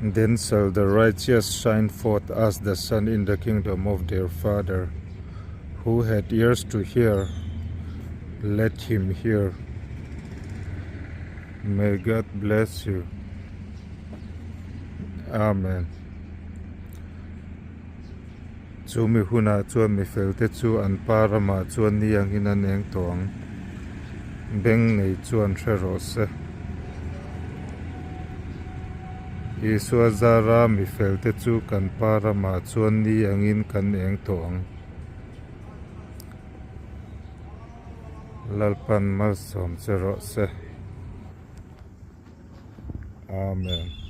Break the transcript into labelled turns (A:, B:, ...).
A: Then shall the righteous shine forth as the sun in the kingdom of their Father. Who hath ears to hear, let him hear. May God bless you. Amen. Chu mi hunah chuan mi felte chu an pa ramah chuan ni angin an eng tawh ang. Beng nei chuan hre rawh se. Isua zara mi felte chu kan pa ramah chuan ni angin kan eng tawh ang. Lalpan malsawm che rawh se. Amen.